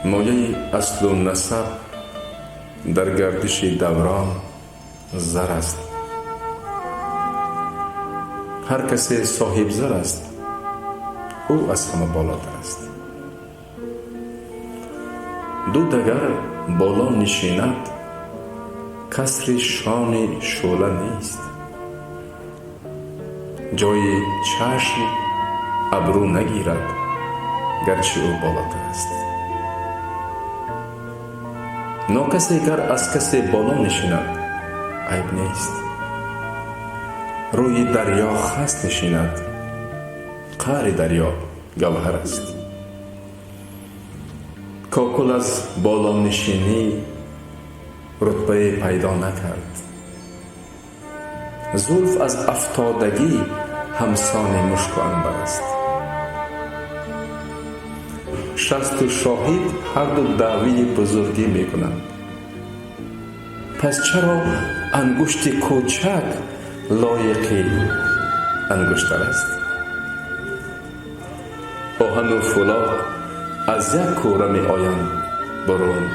Мояи аслу насаб дар гардиши даврон зар аст. Ҳар касе соҳибзар аст, ӯ аз ҳама болотар аст. Дуд агар боло нишинад, касри шони шӯъла нест. Ҷои чашм абрӯ нагирад, гарчи ӯ болотар аст. Нокасе гар аз касе боло нишинад, айб нест. Рӯи дарё хас нишинад, қаъри дарё гавҳар аст. Кокул аз болонишинӣ рутбае пайдо накард. Зулф аз афтодагӣ ҳамсони мушку анбар аст. Шасту шоҳид ҳарду даъвии бузургӣ мекунанд. Пас чаро ангушти кӯчак лоиқи ангуштар аст? Оҳану фӯлод аз як кӯра меоянд бурун.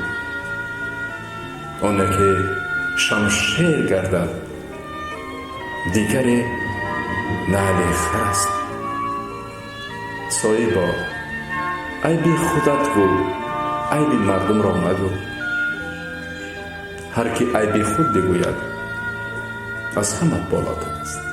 Он яке шамшер гардад, дигаре наъли хар аст. Соҳибо, айби худат гӯ, айби мардумро магӯ. Ҳар ки айби худ бигӯяд, аз ҳама болотар аст.